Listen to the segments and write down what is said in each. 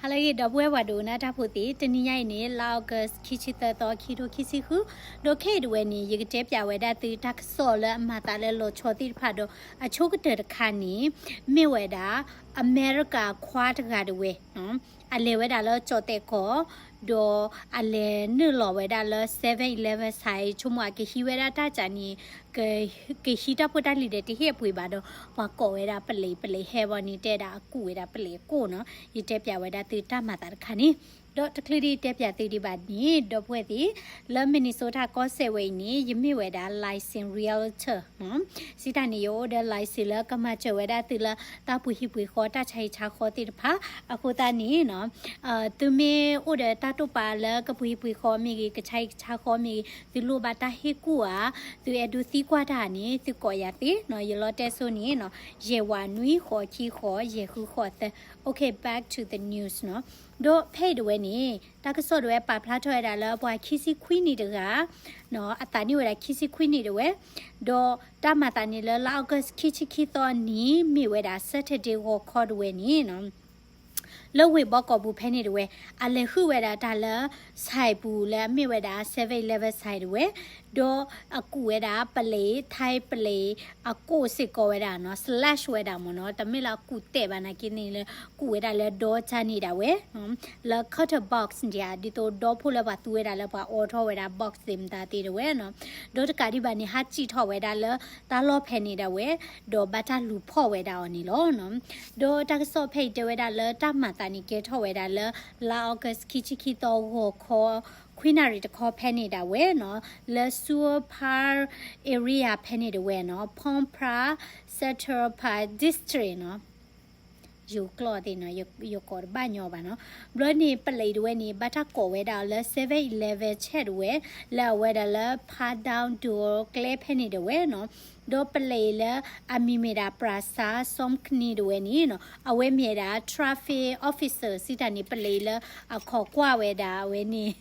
ဟါလၢအဂ့ၤ ဒီပုၢ်ဝဲၢ်ပှၤဒိကနၣ်တၢ်ဖိသ့ၣ်, တနံၤညါအံၤန့ၣ် လါ August ခံဆံသၢသီ ခံထိခံဆံဃု, ဒီးခဲအံၤတဝဲန့ၣ် ယကတဲပၠးဝဲဒၣ်သုတၢ်ကစီၣ်လၢအမၤသးလၢလီၤဆီသ့ၣ်တဖၣ်ဒီး အဆိကတၢၢ်တခါန့ၣ် မ့ၢ်ဝဲဒၣ် အမဲရကၤခွါတဂၤတဝဲ အလဲၤဝဲဒၣ်လၢကၠီၣ်တဲာ်ကီၢ် ဒီးအလဲၤနုာ်လီၤဝဲဒၣ်လၢ seven eleven စဲး ဆိကမိၣ်အကဟံးဝဲဒၣ်တၢ်ကၢ်န့ၣ် ကဟံးတၢ်ဖိတၢ်လံၤဒီးတဟ့ၣ်အပှ့ၤဘၣ်ဒီး ပှၤကိးဝဲဒၣ်ပလံး ပလံးဟဲဘီန့ၣ် တဲဒၣ်အကူၣ်ဝဲဒၣ်ပလံးအကိၣ်နီၤ. ယတဲပၠးဝဲဒၣ်သုတၢ်မၤသးတခါန့ၣ်, ဒီးတချုးဒံးတဲပၠးသုဒံးဘၣ်န့ၣ် ဒီပုၢ်ဝဲၢ်သ့ၣ်, လၢ Minnesota ကီၢ်စဲၣ်ဝဲအံၤန့ၣ် ယမ့ၢ်ဝဲဒၣ် licensed realtor နီၤ. စံးတၢ်န့ၣ် ယအိၣ်ဒီး license လၢကမၤစၢၤဝဲဒၣ်သုလၢ တၢ်ပှ့ၤဟံၣ်ပှ့ၤဃီ တၢ်ဆါဟံၣ်ဆါဃီသ့ၣ်တဖၣ်, အဃိသတးန့ၣ်နီၤ သုမ့ၢ်အိၣ်ဒီးတၢ်တိာ်ပာ်လၢကပှ့ၤဟံၣ်ပှ့ၤဃီမ့ၢ်ဂ့ၤ ကဆါဟံၣ်ကဆါဃီမ့ၢ်ဂ့ၤ သုလိၣ်ဘၣ်တၢ်ဟ့ၣ်ကူၣ်ဧါ, သုအဲၣ်ဒိးသံကွၢ်တၢ်န့ၣ် သုကိးယၤသ့နီၤ. ယလီတဲစိန့ၣ်နီၤ ယဲၢ်ဝးနွံဃိးခံဃိးယဲၢ်ဃုဃိးသၢ. Okay, back to the news နီၤ. ဒီးဖဲအံၤတဝဲန့ၣ် တၢ်ကစီၣ်တဝဲပာ်ဖျါထီၣ်ဝဲဒၣ်လၢပှၤခံဆံခွံနံၣ်တဂၤ အသးန့ၢ်ဝဲဒၣ်ခံဆံခွံနံၣ်တဝဲ, ဒီးတၢ်မၤသးန့ၣ်လၢလါ August ခံဆံခံသီနံၤ မ့ၢ်ဝဲဒၣ် Saturday ဂီၤခီတဝဲန့ၣ်နီၤ လၢဝ့ၢ်ဘီကီးပူၤဖဲန့ၣ်တဝဲ အလဲၤဟုၣ်ဝဲဒၣ်တၢ်လၢ ဆိုင်ပူၤလၢအမ့ၢ်ဝဲဒၣ် seven eleven ဆိုင်တဝဲ, ဒီးအကူၣ်ဝဲဒၣ်ပလံး ထဲပလံး အကိၣ်စ့ၢ်ကီးဝဲဒၣ်နီၤ slash ဝဲဒၣ်မ့ၢ်နီၤ တမ့ၢ်လၢအကူၣ်တဲာ်ဘၣ်နာ်က့န့ၣ်လၢ ကူၣ်ဝဲဒၣ်လၢဒီကၢ်န့ၣ်ဒၣ်ဝဲ လၢ cutter box န့ၣ် ဒ်သိးဒီဖိလၢပှၤသူဝဲဒၣ်လၢပှၤအိးထီၣ်ဝဲဒၣ် box သ့ၣ်မတၤသ့ၣ်တဝဲနီၤ. ဒီးတကးဒံးဘၣ်န့ၣ် ဟးစံၣ်ထီၣ်ဝဲဒၣ်လၢတၢ်လီၢ်ဖဲန့ၣ်ဒၣ်ဝဲ, ဒီးဘၣ်တၢ်လူၤဖီၣ်ဝဲဒၣ်အီၤန့ၣ်လီၤ. ဒီးတၢ်ကစီၣ်ဖဲအံၤတဲဝဲဒၣ်လၢတၢ်မၤသးန့ၣ်ကဲထီၣ်ဝဲဒၣ်လၢ လါ August ခံဆံခံသီဂီၤခီ ခွံနၣ်ရံၣ်တခီဖဲန့ၣ်ဒၣ်ဝဲနီၤ လၢ Seward Park area ဖဲန့ၣ်တဝဲနီၤ Pohnpei Central Park District နီၤ ယိၤကျိာ်သ့ၣ်နီၤ ယကိးတဘၣ်ညီဘၣ်နီၤ. ဘျီန့ၣ် ပလံးတဝဲန့ၣ် ဘၣ်တၢ်ကိးဝဲဒၣ်အီၤလၢ seven eleven ဆဲးတဝဲ လၢအဝဲဒၣ်လၢ Padang Dor ကျဲဖဲန့ၣ်တဝဲနီၤ. ဒီးပလံးလၢအမံၤမ့ၢ်ဒၣ် ပြၢ်စၢ် စီမခနံတဝဲန့ၣ်နီၤ အဝဲမ့ၢ်ဝဲဒၣ် traffic officer စံးတၢ်န့ၣ် ပလံးလၢအခီၣ်ကွၢ်ဝဲဒၣ်အဝဲန့ၣ်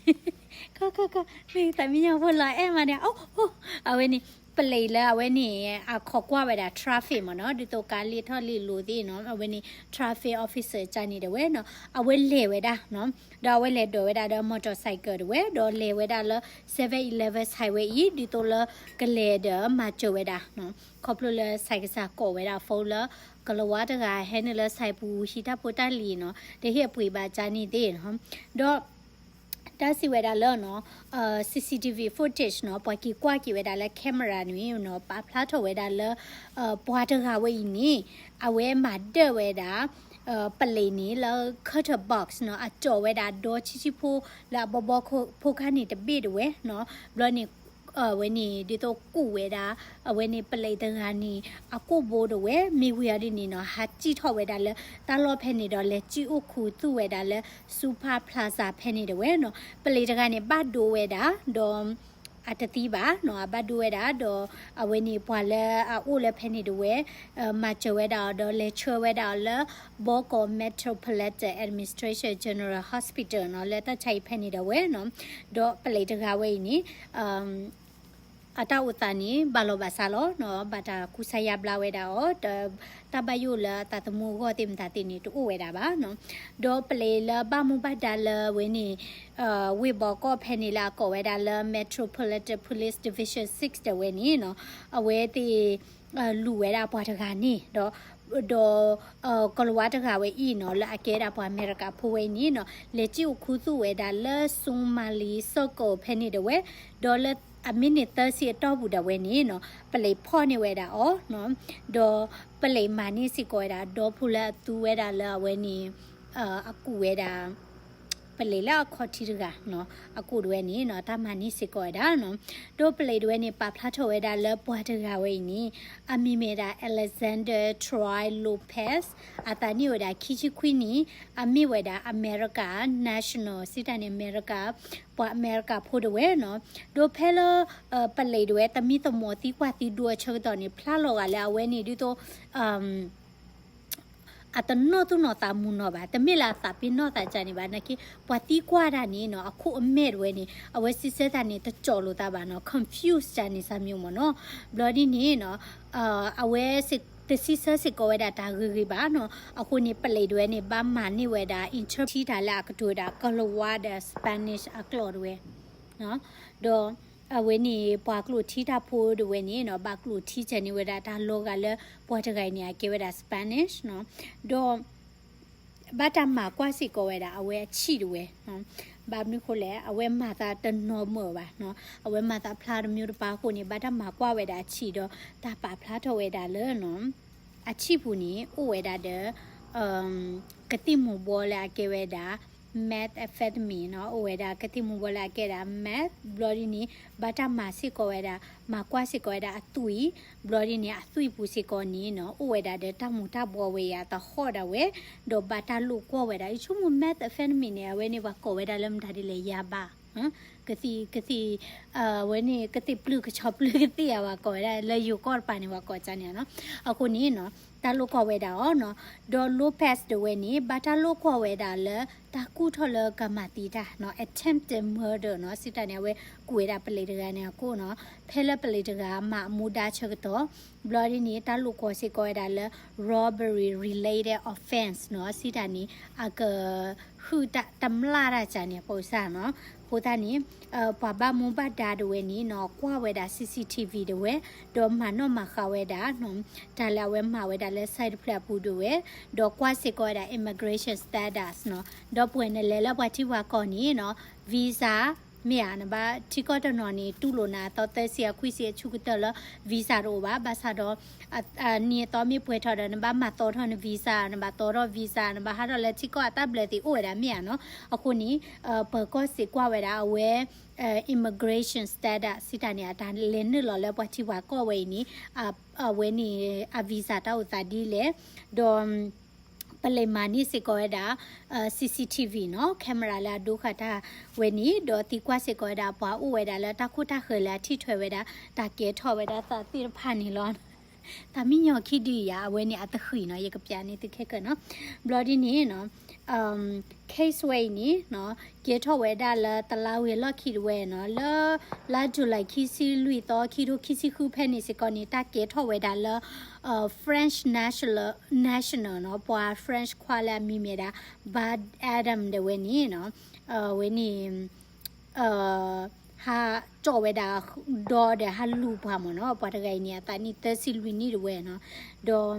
ခီခီခီ မ့ၢ်သးမံညီဖိလီၤအဲၣ်မးန့ၣ် အိၣ် အဝဲန့ၣ် ပလံးလၢအဝဲန့ၣ် အခီၣ်ကွၢ်ဝဲဒၣ် traffic မ့ၢ်နီၤ ဒ်သိးကါလ့ၢ်ထီၣ်လ့ၢ်လီၤသ့ၣ်နီၤ အဝဲန့ၣ် traffic officer ကၢ်န့ၣ်တဝဲနီၤ အဝဲလဲၤဝဲဒၣ်နီၤ ဒီးအဝဲလဲၤဒိးဝဲဒၣ်ဒီး motorcycle တဝဲ ဒီးလဲၤဝဲဒၣ်လၢ seven eleven ဆိုင်ဝဲအံၤ ဒ်သိးလၢကလဲၤဒီးမၤစၢၤဝဲဒၣ်နီၤ ခီဖျိလၢဆိုင်ကစၢ်ကိးဝဲဒၣ် phone လၢ ကလၤဝါတဂၤဟဲနုာ်လၢဆိုင်ပူၤ ဟံးတၢ်ဖိတၢ်လံၤနီၤ တဟ့ၣ်အပှ့ၤဘၣ်ကၢ်န့ၣ်သ့ၣ်နီၤ ဒီး တၢ်စံးဝဲဒၣ်လၢနီၤ CCTV footage နီၤ ပှၤက့ၤကွၢ်က့ၤဝဲဒၣ်လၢ camera န့ၣ်နီၤ ပာ်ဖျါထီၣ်ဝဲဒၣ်လၢ ပှၤတဂၤဝဲအံၤန့ၣ် အဝဲမၤဒၢၣ်ဝဲဒၣ် ပလံးန့ၣ်လၢ cutter box နီၤ အတီၢ်ဝဲဒၣ်ဒီဆံးဆံးဖိ လၢအဘီဘီဖိခါန့ၣ်တဘ့ၣ်တဝဲနီၤ ဘျီန့ၣ် အဝဲန့ၣ် ဒ်သိးကူၣ်ဝဲဒၣ် အဝဲန့ၣ်ပလံးတဂၤန့ၣ် အကိၣ်ဘိတဝဲ မ့ၢ်ဝံၤအီၤဒ်န့ၣ်နီၤ ဟးစံၣ်ထီၣ်ဝဲဒၣ်လၢတၢ်လီၢ်ဖဲန့ၣ်ဒီး လဲၤစံၣ်အိၣ်ခူသူၣ်ဝဲဒၣ်လၢ Super Plaza ဖဲန့ၣ်တဝဲနီၤ ပလံးတဂၤန့ၣ် ဘၣ်ဒိဝဲဒၣ် ဒီး အတသံဘၣ်နီၤ အဘၣ်ဒိဝဲဒၣ် ဒီးအဝဲန့ၣ်ပှၤလၢအအိၣ်လၢဖဲန့ၣ်တဝဲ မၤစၢၤဝဲဒၣ်အီၤ ဒီးလဲၤဆှၢဝဲဒၣ်အီၤလၢ ဘီကီး Metropolitan Administration General Hospital နီၤ လၢတၢ်ဆါအံၤဖဲန့ၣ်ဒၣ်ဝဲနီၤ ဒီးပလံးတဂၤဝဲအံၤန့ၣ် အတၢ်အိၣ်သးန့ၣ် ဘၣ်လီၤဘၣ်စးလီၤနီၤ ဘၣ်တၢ်ကူစါယါဘျါဝဲဒၣ်အီၤ တၢ်ဘၣ်ယိၣ်လၢအသးသမူအဂီၢ်သ့ၣ်မတၤသ့ၣ်န့ၣ် တအိၣ်ဝဲဒၣ်ဘၣ်နီၤ ဒီးပလံးလၢဘၣ်မူဘၣ်ဒါလၢဝဲန့ၣ် ဝ့ၢ်ဘီကီၢ်ဖဲန့ၣ်လၢအကိးဝဲဒၣ်လၢ Metropolitan Police Division six တဝဲန့ၣ်နီၤ အဝဲသ့ၣ် လူၤဝဲဒၣ်ပှၤတဂၤန့ၣ် ဒီး ဒီး ကလၤဝါတဂၤဝဲအံၤနီၤ လၢအကဲဒၣ်ပှၤအမဲရကၤဖိဝဲအံၤန့ၣ်နီၤ လဲၤစံၣ်အိၣ်ခူသူၣ်ဝဲဒၣ်လၢ Somali Circle ဖဲန့ၣ်တဝဲ ဒီးလၢအမံးနံးသၢဆံအတီၢ်ပူၤဒၣ်ဝဲန့ၣ်နီၤ ပလံးဖီၣ်န့ၢ်ဝဲဒၣ်အီၤနီၤ ဒီးပလံးမၤန့ၢ်စ့ၢ်ကီးဝဲဒၣ် ဒီဖိလၢအသူဝဲဒၣ်လၢအဝဲန့ၣ် အကူၣ်ဝဲဒၣ် ပလံးလၢအခီၣ်ထံးတဂၤနီၤ အကူၣ်ဒၣ်ဝဲန့ၣ်နီၤ တၢ်မၤန့ၢ်စ့ၢ်ကီးဝဲဒၣ်နီၤ ဒီးပလံးဒၣ်ဝဲန့ၣ် ပာ်ဖျါထီၣ်ဝဲဒၣ်လၢပှၤတဂၤဝဲအံၤန့ၣ် အမံၤမ့ၢ်ဒၣ် Alexander Troy Lopez အသးနံၣ်အိၣ်ဝဲဒၣ်ခံဆံခွံနံၣ် အမ့ၢ်ဝဲဒၣ် America national စံးတၢ်န့ၣ် အမဲရကၤ ပှၤအမဲရကၤဖိဒၣ်ဝဲနီၤ ဒီးဖဲလၢ ပလံးဒၣ်ဝဲ သမံသမိးသံကွၢ်သံဒိအဆၢကတီၢ်န့ၣ် ဖျါလီၤဂာ်လၢအဝဲန့ၣ် ဒ်သိး အတနီၢ်သူၣ်နီၢ်သးမုာ်နီၢ်ဘၣ် တမ့ၢ်လၢအသးပ့ၤနီၣ်သးကၢ်န့ၣ်ဘၣ် နာ်က့ ပှၤသံကွၢ်တၢ်န့ၣ်နီၤ အခိၣ်အမဲာ်ဒၣ်ဝဲန့ၣ် အဝဲစံးဆၢတၢ်န့ၣ် တကၠီၣ်လိာ်သးဘၣ်နီၤ confuse ကၢ်န့ၣ် စၢ်မံၤမ့ၢ်နီၤ ဘျီဒ်န့ၣ်နီၤ အဝဲစ့ၢ် တစံးဆၢစ့ၢ်ကီးဝဲဒၣ်တၢ်ဂ့ၤဂ့ၤဘၣ်နီၤ. အဃိန့ၣ် ပလံးတဝဲန့ၣ် ဘၣ်မၤန့ၢ်ဝဲဒၣ် interpret ထံတၢ်လၢအကတိၤဝဲဒၣ် ကလၤဝါဒီး Spanish အကျိာ်တဝဲ ဒီးအဝဲန့ၣ် ပှၤကျိာ်ထံတၢ်ဖိတဝဲန့ၣ်နီၤ ဘၣ်ကျိာ်ထံဆဲးန့ၢ်ဝဲဒၣ်တၢ်လီၤဂာ်လၢ ပှၤတဂၤအံၤန့ၣ် အကဲဝဲဒၣ် Spanish နီၤ. ဒီး ဘၣ်တၢ်မၤကွၢ်စ့ၢ်ကီးဝဲဒၣ် အဝဲအဆံးတဝဲ ဘၣ်မနုၤဃိလဲၣ် အဝဲမၤသးတနီၤမၢာ်ဘၣ်နီၤ, အဝဲမၤသးဖျါတမျိုးတပါအဃိန့ၣ် ဘၣ်တၢ်မၤကွၢ်ဝဲဒၣ်အဆံးဒီး တၢ်ပာ်ဖျါထီၣ်ဝဲဒၣ်လၢ အဆံးပူၤန့ၣ် အိၣ်ဝဲဒၣ်ဒီး ကသံၣ်မူၤဘှီလၢအကဲဝဲဒၣ် methamphetamine နီၤ, အိၣ်ဝဲဒၣ်ကသံၣ်မူၤဘှီလၢအကဲဒၣ် meth ဘျီဒ်န့ၣ် ဘၣ်တၢ်မၤစ့ၢ်ကီးဝဲဒၣ် မၤကွၢ်စ့ၢ်ကီးဝဲဒၣ်အသွံၣ်, ဘျီဒ်န့ၣ် အသွံၣ်ပူၤစ့ၢ်ကီးန့ၣ်နီၤ အိၣ်ဝဲဒၣ်ဒီးတၢ်မူၤတၢ်ဘှီဝဲအံၤအသဟီၣ်ဒၣ်ဝဲ, ဒီးဘၣ်တၢ်လိာ်ကွီၢ်ဝဲဒၣ် ယဆိကမိၣ် methamphetamine န့ၣ် အဝဲန့ၣ်ပှၤကိးဝဲဒၣ်လၢမတၤဒ်လဲၣ် ယၤဘၣ် ကသံၣ် ကသံၣ် အဝဲန့ၣ် ကသံၣ်ပျုၢ်ကဆီပျုၢ်ကသံၣ်ဧါ ပှၤကိးဝဲဒၣ် လၢယိၤကီၢ်တပၤန့ၣ် ပှၤကိးကန့ၣ်နီၤ. အဃိန့ၣ်နီၤ တၢ်လိာ်ကွီၢ်ဝဲဒၣ်အီၤနီၤ, ဒီး Lopez တဝဲန့ၣ် ဘၣ်တၢ်လိာ်ကွီၢ်ဝဲဒၣ်လၢ တၢ်ကူၣ်ထီၣ်လၢကမၤသံတၢ်နီၤ attempted murder နီၤ, စံးတၢ်န့ၣ် အဝဲကူၣ်ဝဲဒၣ်ပလံးတဂၤန့ၣ်အကိၣ်နီၤ, ဖဲလၢပလံးတဂၤမၤအမူဒါဆၢကတီၢ် ဘျီဒ်န့ၣ် တၢ်လိာ်ကွီၢ်စ့ၢ်ကီးဝဲဒၣ်လၢ robbery related offense နီၤ, စံးတၢ်န့ၣ် အက ဟုၣ်တၢ်တမျၢ်တၢ်ကန့ၣ် ပစၢ်နီၤ. အဃိသတးန့ၣ် ပှၤဘၣ်မူဘၣ်ဒါတဝဲန့ၣ်နီၤ ကွၢ်ဝဲဒၣ် C C T V တဝဲ ဒီးမၤနီၣ်မၤဃါဝဲဒၣ် တၢ်လၢအဝဲမၤဝဲဒၣ်လၢ site တဖျၢၣ်အပူၤတဝဲ, ဒီးကွၢ်စ့ၢ်ကီးဝဲဒၣ် immigration status နီၤ, ဒီးပှဲၤနလဲၤလၢပှၤထံပှၤကီၢ်န့ၣ်နီၤ visa မ့ၢ်ဧါ နဘၣ်ထံကီၢ်တနီၤန့ၣ် တူၢ်လိာ်နၤအသီသၢဆံအခွံဆံအဆူၣ်ကတၢၢ်လၢ visa တအိၣ်ဘၣ်, ဘၣ်ဆၣ်ဒီး နံၤအသီမ့ၢ်ပှဲၤထီၣ်ဒီး နဘၣ်မၤသီထီၣ်န visa, နဘၣ်သီထီၣ် visa, နဘၣ်ဟးထီၣ်လၢထံကီၢ်အတၢ်ဘျၢသ့ၣ်အိၣ်ဝဲဒၣ်မ့ၢ်ဧါနီၤ. အဃိန့ၣ် ပၢၤကီၢ်စ့ၢ်ကွၢ်ဝဲဒၣ်အဝဲ immigration status စံးတၢ်န့ၣ် အတၢ်လဲၤနုာ်လီၤလၢပှၤထံပှၤကီၢ်ဝဲအံၤန့ၣ် အဝဲန့ၣ် အ visa တၢ်အိၣ်သးဒ်လဲၣ်, ဒီး ပလံးမၤန့ၢ်စ့ၢ်ကီးဝဲဒၣ် C C T V နီၤ camera လၢအဒိဃာ်တၢ်ဝဲန့ၣ် ဒီးသံကွၢ်စ့ၢ်ကီးဝဲဒၣ်ပှၤအိၣ်ဝဲဒၣ်လၢတၢ်ခိၣ်တၢ်ဃၢၤလၢအထံၣ်ထွဲဝဲဒၣ် တၢ်ကဲထီၣ်ဝဲဒၣ်သးသ့ၣ်တဖၣ်န့ၣ်လီၤ. သးမံညီၤခံဒုးယၤ အဝဲန့ၣ်အတဃံးနီၤ ယကပျးန့ၢ်သုခဲကၢၢ်နီၤ. ဘျီဒ်န့ၣ်နီၤ case ဝဲအံၤန့ၣ်နီၤ ကဲထီၣ်ဝဲဒၣ်လၢတလါဝံၤအလီၢ်ခံတဝဲနီၤ လၢ လါ July ခံဆံလွံၢ်သီ ခံထိခံဆံဃုဖဲန့ၣ်စ့ၢ်ကီးန့ၣ် တၢ်ကဲထီၣ်ဝဲဒၣ်လၢ French national national နီၤ ပှၤ French ခွါလၢအမံၤမ့ၢ်ဒၣ် Bad Adam ဒၣ်ဝဲန့ၣ်နီၤ ဝဲန့ၣ် ဟးတီၣ်ဝဲဒၣ်ဒီးဒီးဟးလူၤပှၤမ့ၢ်နီၤ ပှၤတဂၤအံၤန့ၣ် အသးနံၣ်သၢဆံလွံၢ်နံၣ်တဝဲနီၤ ဒီး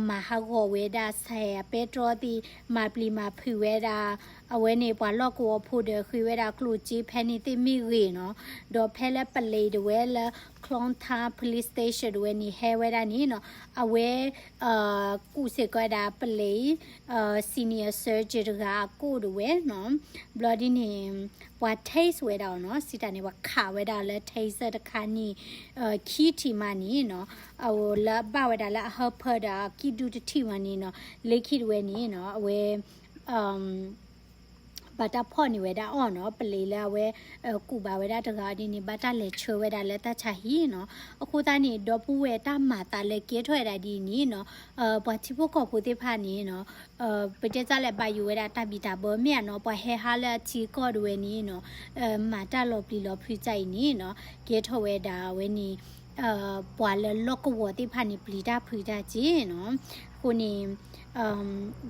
မၤဟးဂီၤဝဲဒၣ်ဆဲးအပဲတြီသ့ၣ် မၤပျံၤမၤဖုးဝဲဒၣ် အဝဲန့ၣ် ပှၤလီၢ်ကဝီၤဖိဒီးဃ့ဝဲဒၣ်ကျိၣ်စ့ဖဲန့ၣ်သ့ၣ်မ့ၢ်ဂ့ၤနီၤ ဒီးဖဲလၢပလံးတဝဲလၢ Clontarf Police Station တဝဲန့ၣ် ဟဲဝဲဒၣ်န့ၣ်နီၤ အဝဲ ကူၣ်စ့ၢ်ကီးဝဲဒၣ်ပလံး senior surgeon တဂၤအကိၣ်တဝဲနီၤ ဘျီဒ်န့ၣ် ပှၤ tase ဝဲဒၣ်အီၤနီၤ စံးတၢ်န့ၣ် ပှၤခးဝဲဒၣ်လၢ taser တခါန့ၣ် ခံထံၣ်မးန့ၣ်နီၤ အဝဲလၢအဘၣ်ဝဲဒၣ်လၢအဟၢဖၢဒီးအကံၣ်ဒုတထံၣ်မးန့ၣ်နီၤ လၢခံတဝဲန့ၣ်နီၤ အဝဲ ဘၣ်တၢ်ဖီၣ်န့ၢ်ဝဲဒၣ်အီၤနီၤ ပလံးလၢအဝဲ ကူၣ်ဘၣ်ဝဲဒၣ်တဂၤဒ်န့ၣ် ဘၣ်တၢ်လဲၤဆှၢဝဲဒၣ်လၢတၢ်ဆါဟံၣ်နီၤ အဃိသတးန့ၣ် ဒီပုၢ်ဝဲၢ်တၢ်မၤသးလၢကဲထီၣ်ဝဲဒၣ်ဒ်အံၤန့ၣ်နီၤ ပှၤထံဖိကီၢ်ဖိသ့ၣ်တဖၣ်န့ၣ်နီၤ ပတဲတၢ်လၢဘၣ်ယိၣ်ဝဲဒၣ်တၢ်ဘံၣ်တၢ်ဘၢမ့ၢ်ဧါနီၤ ပှၤဟဲဟးလၢအထံကီၢ်တဝဲန့ၣ်နီၤ မၤတၢ်လီၤပျံၤလီၤဖုးတၢ်အံၤန့ၣ်နီၤ ကဲထီၣ်ဝဲဒၣ်ဝဲန့ၣ် ပှၤလၢလီၢ်ကဝီၤသ့ၣ်တဖၣ်န့ၣ် ပျံၤတၢ်ဖုးတၢ်က့နီၤ အဃိန့ၣ်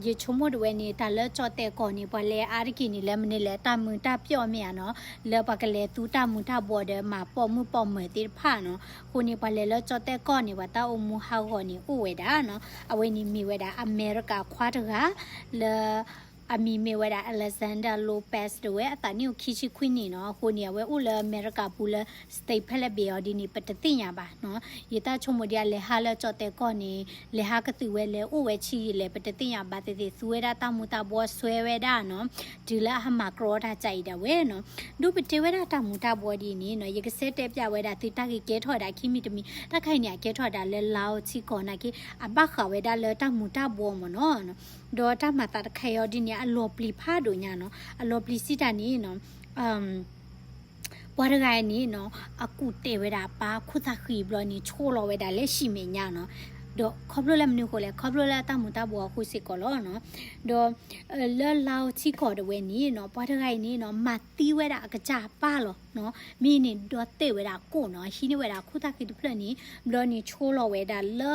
ယဆိကမိၣ်တဝဲန့ၣ် တၢ်လၢကၠီၣ်တဲၣ်ကီၢ်န့ၣ် ပှၤလဲၤအါတက့ၢ်န့ၣ် လၢမနုၤလဲၣ် တၢ်မုာ်တၢ်ပျီၣ်မ့ၢ်ဧါနီၤ လၢပှၤကလဲၤသူတၢ်မူၤတၢ်ဘှီးဒီးမၤပိာ်မုၣ်ပိာ်မၢၤသ့ၣ်တဖၣ်နီၤ အဃိန့ၣ် ပှၤလဲၤလၢကၠီၣ်တဲၣ်ကီၢ်န့ၣ် ပှၤတၢ်အိၣ်မူဟးဂီၤန့ၣ်အိၣ်ဝဲဒၣ်နီၤ အဝဲန့ၣ်မ့ၢ်ဝဲဒၣ် အမဲရကၤခွါတဂၤ လၢ အမံၤမ့ၢ်ဝဲဒၣ် Alexander Lopez တဝဲ အသးနံၣ်အိၣ်ခံဆံခွံနံၣ်နီၤ အဃိန့ၣ် အဝဲအိၣ်လၢအမဲရကၤပူၤလၢ state ဖဲလဲၣ်ဘ့ၣ်အီၤဒ်န့ၣ် ပတသ့ၣ်ညါဘၣ်နီၤ ယတၢ်ဆိကမိၣ်ဒ်အလဲၤဟးလၢကၠီၣ်တဲၣ်ကီၢ်န့ၣ် လဲၤဟးကသုးဝဲလဲၤအိၣ်ဝဲဆံးယံာ်လဲၣ် ပတသ့ၣ်ညါဘၣ်သ့ၣ်သ့ၣ် သူဝဲဒၣ်တၢ်မူၤတၢ်ဘှီးဆွဲဝဲဒၣ်နီၤ တုၤလၢအဟးမၤကြီတၢ်ကၢ်အံၤဒၣ်ဝဲနီၤ ဒ်ပတဲဝဲဒၣ်တၢ်မူၤတၢ်ဘှီးဒ်န့ၣ်နီၤ ယကစဲးတဲပျးဝဲဒၣ်သုတၢ်ဂ့ၢ်ကဲထီၣ်ဝဲဒၣ်ခံမံၤတမံၤ တၢ်ခါအံၤန့ၣ် အကဲထီၣ်ဝဲဒၣ်လၢ Laos ထံကီၢ်နာ်က့ အဘၣ်ဃးဝဲဒၣ်လၢတၢ်မူၤတၢ်ဘှီးမ့ၢ်နီၤ ဒီးတၢ်မၤသးတခါအံၤဒ်န့ၣ် အလီၤပျံၤဖးဒိၣ်ညါနီၤ အလီၤပျံၤစံးတၢ်န့ၣ်နီၤ ပှၤတဂၤအံၤန့ၣ်နီၤ အကူၣ်တဲာ်ဝဲဒၣ်အပၢ်ခိၣ်သၣ်ဃံဘျီန့ၣ် ဆိလီၤဝဲဒၣ်လၢဟံၣ်မဲာ်ညါနီၤ ဒီးခီဖျိလၢမနုၤအဃိလဲၣ်, ခီဖျိလၢတၢ်မူၤတၢ်ဘှီးအဃိစ့ၢ်ကီးလီၤနီၤ. ဒီး လၢလါအိၣ်ထံကီၢ်ဒၣ်ဝဲန့ၣ်နီၤ, ပှၤတဂၤအံၤန့ၣ်နီၤ မၤသံဝဲဒၣ်အကစၢ်အပၢ်လီၤနီၤ. မ့ၢ်န့ၣ်ဒီးတဲာ်ဝဲဒၣ်ကိၣ်နီၤ, ဟံးန့ၢ်ဝဲဒၣ်ခိၣ်သၣ်ဃံတဖျၢၣ်န့ၣ် ဘျီန့ၣ်ဆိလီၤဝဲဒၣ်လၢ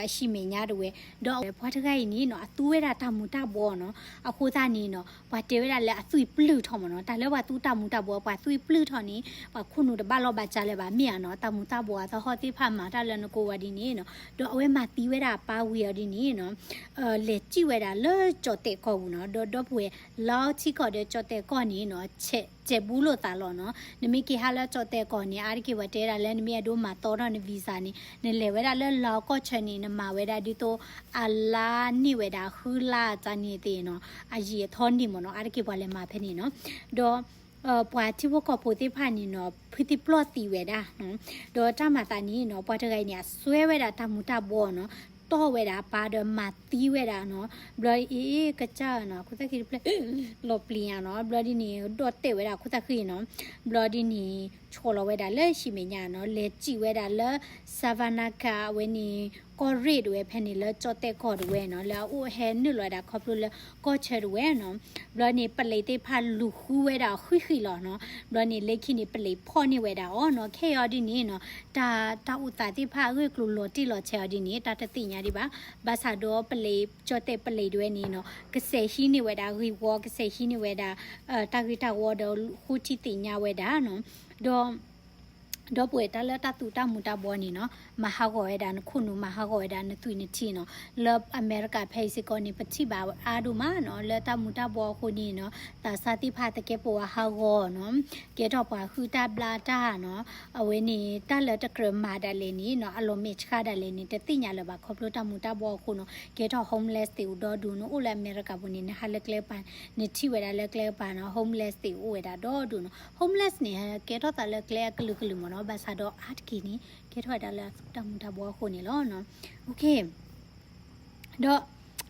အဟံၣ်မဲာ်ညါဒၣ်ဝဲ. ဒီးအဝဲပှၤတဂၤအံၤန့ၣ်နီၤ အသူဝဲဒၣ်တၢ်မူၤတၢ်ဘှီးနီၤ. အဃိသတးန့ၣ်နီၤ ပှၤတဲဝဲဒၣ်လၢအသွံၣ်ပျုၢ်ထီၣ်မ့ၢ်နီၤ. တၢ်လၢပှၤသူတၢ်မူၤတၢ်ဘှီး ပှၤသွံၣ်ပျုၢ်ထီၣ်န့ၣ် ပှၤခိၣ်နူာ်တဘၣ်လီၢ်ဘၣ်စးလၢၤဘၣ် မ့ၢ်ဧါနီၤ. တၢ်မူၤတၢ်ဘှီးအသဟီၣ်သ့ၣ်တဖၣ်မၤတၢ်လၢနကိးဝဲဒ်န့ၣ်နီၤ. ဒီးအဝဲမၤသံဝဲဒၣ်အပၢ်ဝံၤအီၤဒ်န့ၣ်နီၤ လဲၤစံၣ်ဝဲဒၣ်လၢကၠီၣ်တဲာ်ကီၢ်ပူၤနီၤ. ဒီးဒီပုၢ်ဝဲၢ် လါအိၣ်ထံကီၢ်ဒီးကၠီၣ်တဲာ်ကီၢ်န့ၣ်နီၤ ဆဲးဘူးလိာ်သးလီၤနီၤ. နမ့ၢ်က့ၤဟးလၢကၠီၣ်တဲာ်ကီၢ်န့ၣ် အါတက့ၢ်ပှၤတဲဒၣ်လၢနမ့ၢ်အဲၣ်ဒိးမၤတီထီၣ်န visa န့ၣ် နလဲၤဝဲဒၣ်လၢလါကီၢ်ဆၢန့ၣ် နမၤဝဲဒၣ်ဒ်သိး အလါန့ၢ်ဝဲဒၣ်ဃုလါတၢ်န့ၣ်သ့ၣ်နီၤ အယံာ်အထီန့ၢ်မ့ၢ်နီၤ. အါတက့ၢ်ပှၤလဲၤမၤဖဲန့ၣ်နီၤ. ဒီး ပှၤထံဖိကီၢ်ဖိသ့ၣ်တဖၣ်န့ၣ်နီၤ ဖုသံပျီၢ်သံဝဲဒၣ်နီၤ. ဒီးတၢ်မၤသးန့ၣ်နီၤ ပှၤတဂၤအံၤန့ၣ် အစွဲဝဲဒၣ်တၢ်မူၤတၢ်ဘှီးနီၤ, တီၢ်ဝဲဒၣ်အပၢ်ဒီးမၤသံဝဲဒၣ်နီၤ. ဘျီအ့ ကစၢ်နီၤ ခိၣ်သၣ်ဃံတဖျၢၣ် လီၤပျံၤညါနီၤ. ဘျီဒ်န့ၣ် ဒီးတဲာ်ဝဲဒၣ်ခိၣ်သၣ်ဃံနီၤ. ဘျီဒ်န့ၣ် ဆီလီၤဝဲဒၣ်လၢဟံၣ်မဲာ်ညါနီၤ, လဲၤစံၣ်ဝဲဒၣ်လၢ Savannakhel အဝဲန့ၣ် ကီၢ်ရ့ၣ်ဒၣ်ဝဲဖဲန့ၣ် လၢကၠီၣ်တဲာ်ကီၢ်ဒၣ်ဝဲနီၤ, လၢအအိၣ်ဟဲနုာ်လီၤဝဲဒၣ်ခီဖျိလၢကီၢ်ဆၢဒၣ်ဝဲနီၤ. ဘျီန့ၣ် ပလံးသ့ၣ်တဖၣ်လူၤဃုဝဲဒၣ်အီၤဃံးဃံးလီၤနီၤ. ဘျီန့ၣ် လၢခံန့ၣ် ပလံးဖီၣ်န့ၢ်ဝဲဒၣ်အီၤနီၤ. ခဲအံၤအီၤဒ်န့ၣ်နီၤ တၢ် တၢ်အိၣ်သးသ့ၣ်တဖၣ်အဂ့ၢ်အကျိၤလီၤတံၢ်လီၤဆဲးအီၤဒ်န့ၣ် တၢ်တသ့ၣ်ညါဒံးဘၣ်. ဘၣ်ဆၣ်ဒီးပလံး ကၠီၣ်တဲာ်ပလံးဒၣ်ဝဲန့ၣ်နီၤ ကစဲးဟံးန့ၢ်ဝဲဒၣ်ဂ့ၢ်ဝီ, ကစဲးဟံးန့ၢ်ဝဲဒၣ် တၢ်ဂ့ၢ်တၢ်ဝီဒီးဃိထံသ့ၣ်ညါဝဲဒၣ်နီၤ. ဒီး ဒီပုၢ်ဝဲၢ် တၢ်လၢတၢ်သူတၢ်မူၤတၢ်ဘှီးန့ၣ်နီၤ မၤဟးဂီၤဝဲဒၣ်နခိၣ်နူာ်, မၤဟးဂီၤဝဲဒၣ်နသွံၣ်နထံနီၤ. လၢအမဲရကၤဖဲအံၤစ့ၢ်ကီးန့ၣ် ပထံၣ်ဘၣ်အါဒိၣ်မးနီၤ လၢတၢ်မူၤတၢ်ဘှီးအဃိန့ၣ်နီၤ သးစၢ်သ့ၣ်တဖၣ်သကဲးပဝးဟးဂီၤနီၤ, ကဲထီၣ်ပှၤဟုၣ်တၢ်ဘျၣ်တၢ်နီၤ. အဝဲန့ၣ် တၢ်လၢတကြၢးမၤဒၣ်လဲာ်န့ၣ်နီၤ အလီၢ်မဲာ်ဆှးဒၣ်လဲာ်န့ၣ် တသ့ၣ်ညါလၢၤဘၣ် ခီဖျိတၢ်မူၤတၢ်ဘှီးအဃိနီၤ. ကဲထီၣ် homeless သ့ၣ်အိၣ်ဒီဒူၣ်, နအိၣ်လၢအမဲရကၤပူၤန့ၣ် နဟးလၢကျဲကပၤ နထံၣ်ဝဲဒၣ်လၢကျဲကပၤနီၤ homeless သ့ၣ်အိၣ်ဝဲဒၣ်ဒီဒူၣ်နီၤ. homeless န့ၣ် ကဲထီၣ်သးလၢကျဲအကလုာ်ကလုာ်မ့ၢ်နီၤ, ဘၣ်ဆၣ်ဒီးအါတက့ၢ်န့ၣ် ကဲထီၣ်ဝဲဒၣ်လၢအသူတၢ်မူၤတၢ်ဘှီးအဃိန့ၣ်လီၤ. ဒီး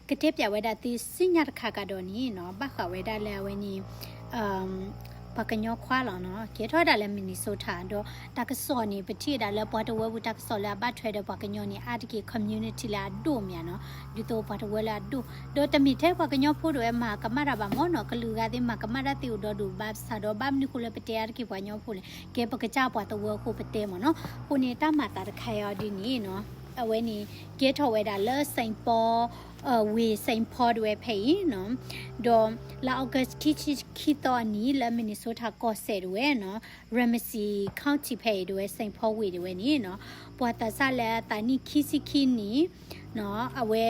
ကတဲပၠးဝဲဒၣ်သုစံၣ်ညီၣ်တခါကဒီးန့ၣ်နီၤ ဘၣ်ဃးဝဲဒၣ်လၢအဝဲန့ၣ် ပှၤကညီခွါလီၤနီၤ, ကဲထီၣ်ဝဲဒၣ်လၢ Minnesota ဒီးတၢ်ကစီၣ်န့ၣ် ပထံၣ်ဝဲဒၣ်လၢပှၤတဝၢပူၤတၢ်ကစီၣ်လၢအဘၣ်ထွဲဒီးပှၤကညီန့ၣ် အါတက့ၢ် community လၢအဒိၣ်မးနီၤ, ဒ်သိးပှၤတဝၢလၢအဒိၣ်, ဒီးတမ့ၢ်ထဲပှၤကညီဖိဒၣ်ဝဲမၤကမၣ်တၢ်ဘၣ်မ့ၢ်နီၤ, ကလုာ်ဂၤသ့ၣ်မၤကမၣ်တၢ်သ့ၣ်အိၣ်ဒီဒူၣ်, ဘၣ်ဆၣ်ဒီးဘၣ်မနုၤဃိလၢပတဲအါတက့ၢ်ပှၤကညီဖိလဲၣ်, ကဲပကစၢ်ပှၤတဝၢအဃိပတဲမ့ၢ်နီၤ. အဃိန့ၣ် တၢ်မၤသးတခါအံၤဒ်န့ၣ်နီၤ အဝဲန့ၣ် ကဲထီၣ်ဝဲဒၣ်လၢ Saint Paul ဝ့ၢ် Saint Paul ဒၣ်ဝဲဖဲအံၤနီၤ, ဒီးလါ August ခံဆံခံသီအနံၤ လၢ Minnesota ကီၢ်စဲၣ်ဒၣ်ဝဲနီၤ, Ramsey County ဖဲအံၤဒၣ်ဝဲ Saint Paul ဝ့ၢ်ဒၣ်ဝဲန့ၣ်နီၤ, ပှၤသးစၢ်လၢအသးနံၣ်ခံဆံခံနံၣ်နီၤ, အဝဲ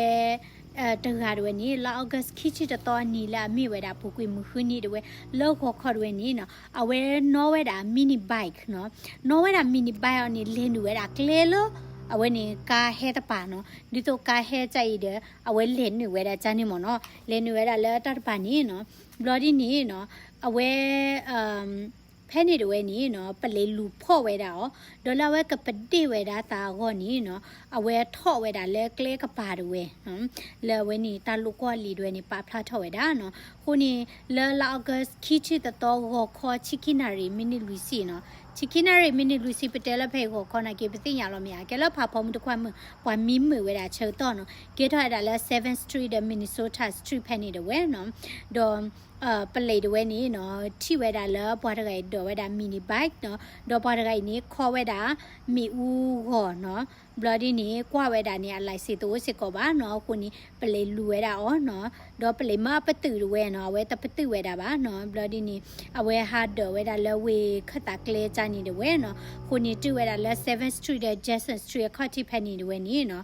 တဂၤဒၣ်ဝဲန့ၣ် လါ August ခံဆံတသီအနံၤလၢအမ့ၢ်ဝဲဒၣ်ပူၤကွံာ်မုၢ်ဃုနံၤဒၣ်ဝဲ လၢဂီၤခီဒၣ်ဝဲန့ၣ်နီၤ, အဝဲနီၣ်ဝဲဒၣ် mini bike နီၤ, နီၣ်ဝဲဒၣ် mini bike အီၤန့ၣ် လဲၤနုာ်ဝဲဒၣ်ကျဲလၢ အဝဲန့ၣ်ကါဟဲတပၤနီၤ, ဒ်သိးကါဟဲကါအံၤဒီး အဝဲလဲၤနုာ်ဝဲဒၣ်ကါန့ၣ်မ့ၢ်နီၤ, လဲၤနုာ်ဝဲဒၣ်လၢတၢ်တပၤန့ၣ်နီၤ, ဘျီဒ်န့ၣ်နီၤ, အဝဲ ဖဲန့ၣ်ဒၣ်ဝဲန့ၣ်နီၤ ပလံးလူၤဖီၣ်ဝဲဒၣ်အီၤ, ဒီးလၢအဝဲကပဒ့ၣ်ဝဲဒၣ်သးအဂီၢ်န့ၣ်နီၤ, အဝဲထီၣ်ဝဲဒၣ်လၢကျဲကပၤဒၣ်ဝဲ, လၢအဝဲန့ၣ်တၢ်လိာ်ကွီၢ်လံာ်ဒၣ်ဝဲန့ၣ် ပာ်ဖျါထီၣ်ဝဲဒၣ်နီၤ. အဃိန့ၣ် လၢလါ August ခံဆံတသီ ဂီၤခီ ဆံခံနၣ်ရံၣ် မံးနံးလွံၢ်ဆံနီၤ, ဆံခံနၣ်ရံၣ် မံးနံးလွံၢ်ဆံ ပတဲလၢဖဲအံၤဂီၤခီနာ်က့ ပသ့ၣ်ညါလီၤမ့ၢ်ဧါ, ကဲလၢဖးဖီမုၢ်တခွါမုၢ် ပှၤမံမုာ်ဝဲဒၣ်ဆၢကတီၢ်နီၤ, ကဲထီၣ်ဝဲဒၣ်လၢ seventh Street ဒီး Minnesota Street ဖဲန့ၣ်ဒၣ်ဝဲနီၤ, ဒီး ပလံးဒၣ်ဝဲန့ၣ်နီၤ ထံၣ်ဝဲဒၣ်လၢပှၤတဂၤအံၤဒိးဝဲဒၣ် mini bike နီၤ, ဒီးပှၤတဂၤအံၤန့ၣ် ခီဝဲဒၣ် မ့ၣ်အူဂီၤနီၤ, ဘျီဒ်န့ၣ် ကွၢ်ဝဲဒၣ်န့ၣ် အ license တအိၣ်စ့ၢ်ကီးဘၣ်နီၤ, အဃိန့ၣ် ပလံးလူၤဝဲဒၣ်အီၤနီၤ, ဒီးပလံးမ့ၢ်အပတုာ်ဒၣ်ဝဲနီၤ, အဝဲတပတုာ်ဝဲဒၣ်ဘၣ်နီၤ, ဘျီဒ်န့ၣ် အဝဲဟးဒိးဝဲဒၣ်လၢဝ့ၢ်ခၢၣ်သးကျဲကၢန့ၣ်ဒၣ်ဝဲနီၤ, အဃိန့ၣ် တုၤဝဲဒၣ်လၢ seventh Street ဒီး Jackson Street အခီၣ်ထံးဖဲန့ၣ်ဒၣ်ဝဲန့ၣ်နီၤ,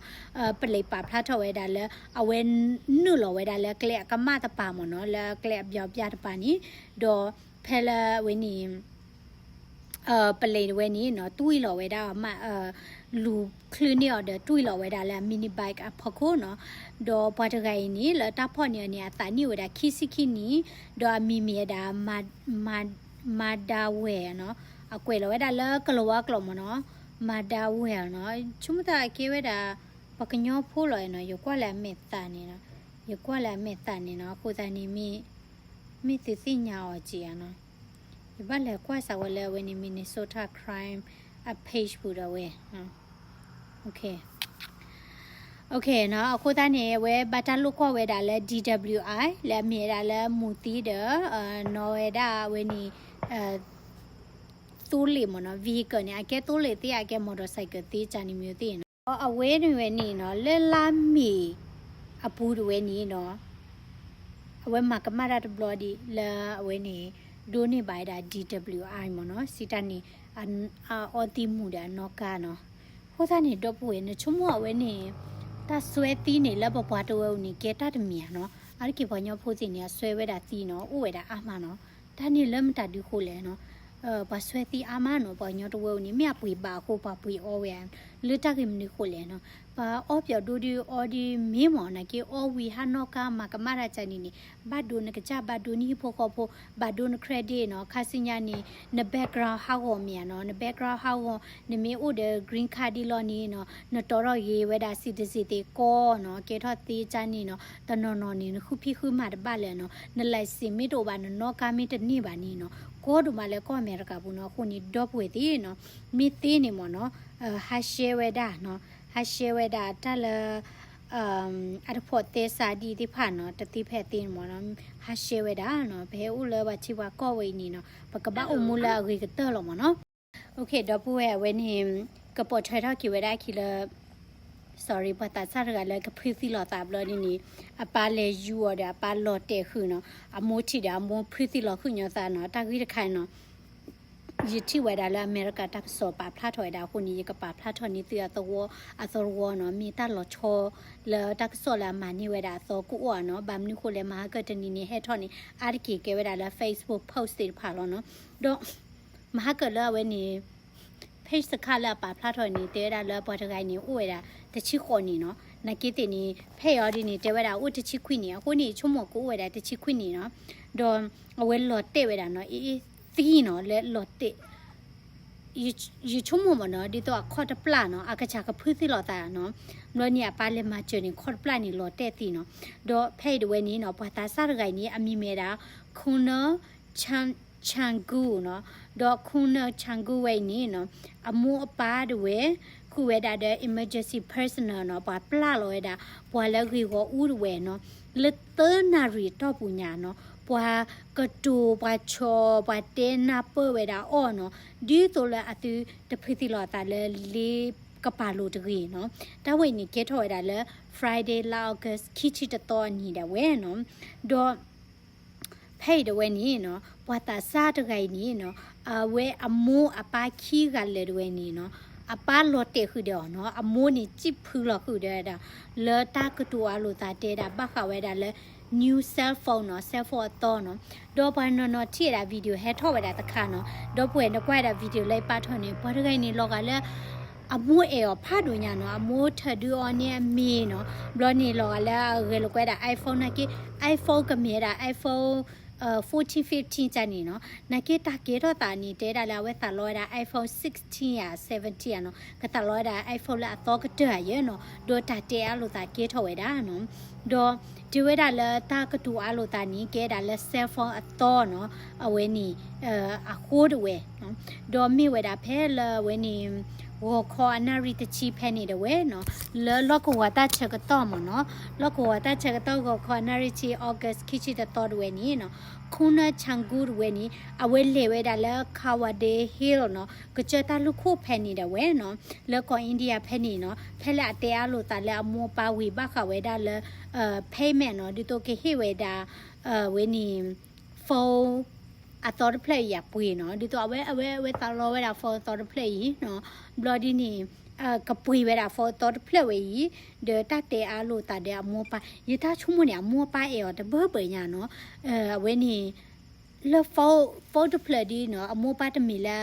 ပလံးပာ်ဖျါထီၣ်ဝဲဒၣ်လၢ အဝဲနုာ်လီၤဝဲဒၣ်လၢကျဲအကမၣ်တပၤမ့ၢ်နီၤ, လၢကျဲအဘျီးဘျၣ်တပၤန့ၣ်, ဒီးဖဲလၢဝဲန့ၣ် ပလံးဒၣ်ဝဲန့ၣ်နီၤ တွံၢ်လီၤဝဲဒၣ် လူၤချုးန့ၢ်အီၤဒီး တွံၢ်လီၤဝဲဒၣ်လၢ mini bike အဖီခိၣ်နီၤ, ဒီးပှၤတဂၤအံၤန့ၣ် လၢတၢ်ဖီၣ်န့ၢ်အီၤန့ၣ် အသးနံၣ်အိၣ်ဝဲဒၣ်ခံဆံခံနံၣ်, ဒီးအမံၤမ့ၢ်ဝဲဒၣ် မၤဒၤဝဲၢ်နီၤ, အကွဲးလီၤဝဲဒၣ်လၢကလၤဝါကျိာ်မ့ၢ်နီၤ, မၤဒၤဝဲၢ်နီၤ, ဆိကမိၣ်သးကဲဝဲဒၣ် ပှၤကညီဖိလီၤနီၤ, ယကွၢ်လၢအမဲာ်သးန့ၣ်နီၤ, ယကွၢ်လၢအမဲာ်သးန့ၣ်နီၤ, အဃိသတးန့ၣ် မ့ၢ်သုသ့ၣ်ညါအီၤက့ၤဧါနီၤ, ယဘၣ်လဲၤကွၢ်စးဝဲလၢအဝဲန့ၣ် Minnesota Crime အ page ပူၤဒီးဝဲ OK, နီၤ, အဃိသတးန့ၣ် အဝဲဘၣ်တၢ်လိာ်ကွီၢ်ဝဲဒၣ်လၢ D W I လၢအမ့ၢ်ဝဲဒၣ်လၢမူၤသံဒီး နီၣ်ဝဲဒၣ်အဝဲန့ၣ် သိလ့ၣ်မ့ၢ်နီၤ, vehicle န့ၣ် အကဲသိလ့ၣ်သ့ အကဲ motorcycle သ့ ကန့ၣ်မ့ၢ်သ့နီၤ. အဝဲန့ၣ်ဝဲန့ၣ်နီၤ လၢလါမ့ၤအပူၤတဝဲန့ၣ်နီၤ အဝဲမၤကမၣ်တၢ်တဘျီဒံးလၢအဝဲန့ၣ် ဒိးန့ၢ်ဘၣ်ဝဲဒၣ် D W I မ့ၢ်နီၤ, စံးတၢ်န့ၣ် အအီသံးမူၤဒီးအနီၣ်ကါနီၤ. အဃိသတးန့ၣ် ဒီပုၢ်ဝဲၢ် နဆိကမိၣ်အဝဲန့ၣ် တၢ်စွဲသံန့ၣ် လၢပပှၤတဝဲအံၤန့ၣ် ကဲတၢ်တမံၤဧါနီၤ. အါတက့ၢ်ပှၤကညီဖိသ့ၣ်န့ၣ် အစွဲဝဲဒၣ်သံနီၤ အိၣ်ဝဲဒၣ်အါမးနီၤ. တၢ်န့ၣ်လၢမတၤဒုဃိလဲၣ်နီၤ. ပှၤစွဲသံအါမးနီၤ ပှၤကညီတဝဲအံၤန့ၣ် မ့ၢ်အပှ့ၤဘၣ်အဃိ ပှၤပှ့ၤအီဝဲဧါ, လၢတၢ်ဂ့ၢ်မနုၤဃိလဲၣ်နီၤ. ပှၤအီပျီဒိဒုအီဒုမ့ၢ်မ့ၢ်နာ်က့ အီဝံၤဟးနီၣ်ကါမၤကမၣ်တၢ်ကန့ၣ်န့ၣ် ဘၣ်ဒိနကစၢ် ဘၣ်ဒိနဟံၣ်ဖိဃီဖိ ဘၣ်ဒိန credit နီၤ. ခါဆူညါန့ၣ် န background ဟးဂီၤမ့ၢ်ဧါနီၤ, န background ဟးဂီၤ နမ့ၢ်အိၣ်ဒီး green card ဒ်လီၤန့ၣ်နီၤ နတီထီၣ်ဂ့ၤဝဲဒၣ် citizen သ့ၣ်ကီနီၤ, ကဲထီၣ်သ့ကန့ၣ်နီၤ, တနီၤနီၤန့ၣ် နဃုဖံးဃုမၤတဘၣ်လၢၤနီၤ, န license မ့ၢ်တအိၣ်ဘၣ် နနီၣ်ကါမ့ၢ်တန့ၢ်ဘၣ်န့ၣ်နီၤ, ကီဒိၣ်မးလၢကီၢ်အမဲရကၤပူၤနီၤ. အဃိန့ၣ် ဒီပုၢ်ဝဲၢ်သ့ၣ်နီၤ မ့ၢ်သ့န့ၣ်မ့ၢ်နီၤ ဟး share ဝဲဒၣ်နီၤ, ဟး share ဝဲဒၣ်တၢ်လၢ အတဖိးသဲစးဒ်သ့ၣ်တဖၣ်နီၤ, တသ့ဖဲသ့န့ၣ်မ့ၢ်နီၤ, ဟး share ဝဲဒၣ်နီၤ. ပဟဲအိၣ်လၢပှၤထံပှၤကီၢ်ဝဲအံၤန့ၣ်နီၤ ပကဘၣ်အိၣ်မူလၢအဂ့ၤကတၢၢ်လီၤမ့ၢ်နီၤ. ဒီပုၢ်ဝဲၢ် အဝဲန့ၣ် ကပိာ်ထွဲထီၣ်က့ၤဝဲဒၣ်အခံလၢ sorry ပှၤသးစၢ်တဂၤလၢကဖုသံလီၤသးဘျီဒ်န့ၣ် အပၢ်လဲၤယူၤအီၤဒီးအပၢ်လီၤတဲာ်ဃုာ်နီၤ, အမိၢ်ထံၣ်ဒီးအမိၢ်ဖုသံလီၤဃုာ်ညီသးနီၤ. တၢ်ဂ့ၢ်တခါနီၤ ယထံၣ်ဝဲဒၣ်လၢအမဲရကၤတၢ်ကစီၣ်ပာ်ဖျါထီၣ်ဝဲဒၣ်အဃိန့ၣ် ယကပာ်ဖျါထီၣ်န့ၢ်သုအသဝီအသဝီနီၤ, မ့ၢ်တၢ်လီၤဆီလၢတၢ်ကစီၣ်လၢအမၤန့ၢ်ဝဲဒၣ်အသီကအိၣ်ဧါနီၤ. ဘၣ်မနုၤဃိလဲၣ် မဟါကတနံၤန့ၣ်ဟဲထီၣ်န့ၣ် အါတက့ၢ်ကဲဝဲဒၣ်လၢ Facebook post သ့ၣ်တဖၣ်လီၤနီၤ. ဒီး မဟါကလၢအဝဲန့ၣ် page တခါလၢအပာ်ဖျါထီၣ်န့ၣ် တဲဝဲဒၣ်လၢပှၤတဂၤအံၤန့ၣ် အိၣ်ဝဲဒၣ်တဆံဃိးနံၣ်နီၤ, နာ်က့သ့ၣ်န့ၣ် ဖဲအံၤအီၤဒ်န့ၣ် တဲဝဲဒၣ်အိၣ်တဆံခွံနံၣ်, အဃိန့ၣ် ဆိကမိၣ်ကအိၣ်ဝဲဒၣ်တဆံခွံနံၣ်နီၤ. ဒီးအဝဲလီၤတဲာ်ဝဲဒၣ်နီၤ အ့ သံနီၤ လၢလီၤတဲာ် ယဆိကမိၣ်မ့ၢ်နီၤ ဒ်သိးအခီၣ်တပျၢ်နီၤ အကစၢ်ကဖုသံလီၤသးနီၤ, ဘျီန့ၣ်အပၢ်လဲၤမၤစၢၤန့ၣ် ခီၣ်တပျၢ်န့ၣ်လီၤတဲာ်သံနီၤ. ဒီးဖဲအံၤတဝဲန့ၣ်နီၤ ပှၤသးစၢ်တဂၤအံၤန့ၣ် အမံၤမ့ၢ်ဝဲဒၣ် Kuno Chan- Changu နီၤ, ဒီး Kuno Changu ဝဲအံၤန့ၣ်နီၤ အမိၢ်အပၢ်တဝဲ ဃုာ်ဝဲဒၣ်ဒီး emergency personnel နီၤ, ပှၤပျၢ်လီၤဝဲဒၣ် ပှၤလၢဂ့ၢ်ဂီၤအူတဝဲနီၤ, လၢသၢနၣ်ရံၣ်အတီၢ်ပူၤညါနီၤ, ပှၤကတိၤပှၤဆီၣ် ပှၤတဲနၢ်ပၢၢ်ဝဲဒၣ်အီၤနီၤ, ဒ်သိးလၢအသုတဖုသံလီၤအသးလၢလ့ကပၤလိၤတဂ့ၤနီၤ. တၢ်ဝဲအံၤန့ၣ် ကဲထီၣ်ဝဲဒၣ်လၢ Friday လါ August ခံဆံတသီအနံၤဒၣ်ဝဲနီၤ, ဒီး ဖဲအံၤတဝဲန့ၣ်နီၤ ပှၤသးစၢ်တဂၤအံၤန့ၣ်နီၤ အဝဲအမိၢ်အပၢ်ခံဂၤလၢာ်တဝဲန့ၣ်နီၤ အပၢ်လီၤတဲာ်ဃုာ်ဒီးအီၤနီၤ, အမိၢ်န့ၣ်စံၣ်ဖုလီၤဃုာ်ဒီးဝဲဒၣ် လၢတၢ်ကတိၤအါလိာ်သးတဲဒၣ်ဘၣ်ဃးဝဲဒၣ်လၢ new cell phone နီၤ, cell phone အသီနီၤ, ဒီးပှၤနီၢ်နီၢ်ထံၣ်ဝဲဒၣ် video ဟဲထီၣ်ဝဲဒၣ်တခါနီၤ, ဒီပုၢ်ဝဲၢ်နကွၢ်ဝဲဒၣ် video လၢယပာ်ထီၣ်န့ၣ် ပှၤတဂၤအံၤန့ၣ်လီၤဂာ်လၢ အမိၢ်အဲၣ်အီၤဖးဒိၣ်ညါနီၤ, အမိၢ်ထၢဒုးအီၤန့ၣ်အမ့ၢ်နီၤ, ဘျီန့ၣ်လီၤဂာ်လၢအဂဲၤလိာ်ကွဲဒၣ် iPhone နာ်က့ iPhone ကမ့ၢ်ဝဲဒၣ် iPhone fourteen fifteen ကန့ၣ်နီၤ, နာ်က့တၢ်ကဲထီၣ်သးန့ၣ် တဲဒၣ်လၢအဝဲသးလီဝဲဒၣ် iPhone sixteen ဧါ seventeen ဧါနီၤ, ကသးလီဝဲဒၣ် iPhone လၢအသီကတၢၢ်ဧါယဲနီၤ, ဒီးတၢ်တဲအါလိာ်သးကဲထီၣ်ဝဲဒၣ်နီၤ, ဒီးတဲဝဲဒၣ်လၢတၢ်ကတိၤအါလိာ်သးန့ၣ် ကဲဒၣ်လၢ cell phone အသီနီၤ, အဝဲန့ၣ် အဃိတဝဲ ဒီးမ့ၢ်ဝဲဒၣ်ဖဲလၢအဝဲန့ၣ် ဂီၤခီအနၣ်ရံၣ်တဆံဖဲန့ၣ်တဝဲနီၤ, လၢလီၢ်ကဝီၤတၢ်ဆၢကတီၢ်မ့ၢ်နီၤ, လီၢ်ကဝီၤတၢ်ဆၢကတီၢ်ဂီၤခီအနၣ်ရံၣ်တဆံ August ခံဆံတသီတဝဲန့ၣ်နီၤ, Kuno Changu တဝဲန့ၣ် အဝဲလဲၤဝဲဒၣ်လၢ Kawade Hill နီၤ, ကစၢၢ်တၢ်လူၢ်ခိၣ်ဖဲန့ၣ်ဒၣ်ဝဲနီၤ, လၢကီၢ် India ဖဲန့ၣ်နီၤ, ဖဲလၢအတဲအါလိာ်သးလၢအမိၢ်အပၢ်ဝံၤဘၣ်ဃးဝဲဒၣ်လၢ payment နီၤ, ဒ်သိးကဟ့ၣ်ဝဲဒၣ် ဝဲန့ၣ် phone အသီတဖျၢၣ်အံၤအပှ့ၤနီၤ, ဒ်သိးအဝဲ အဝဲ အဝဲသးလီဝဲဒၣ် phone အသီတဖျၢၣ်အံၤနီၤ, ဘျီဒ်န့ၣ် ကပှ့ၤဝဲဒၣ် phone အသီတဖျၢၣ်ဝဲအံၤ, ဒီးတၢ်တဲအါလိာ်သးဒီးအမိၢ်အပၢ်, ယတၢ်ဆိကမိၣ်န့ၣ် အမိၢ်အပၢ်အဲၣ်အီၤတဘၢဘၢညါနီၤ, အဝဲန့ၣ် လၢ phone တဖျၢၣ်ဒ်နီၤ, အမိၢ်အပၢ်တမ့ၢ်လၢ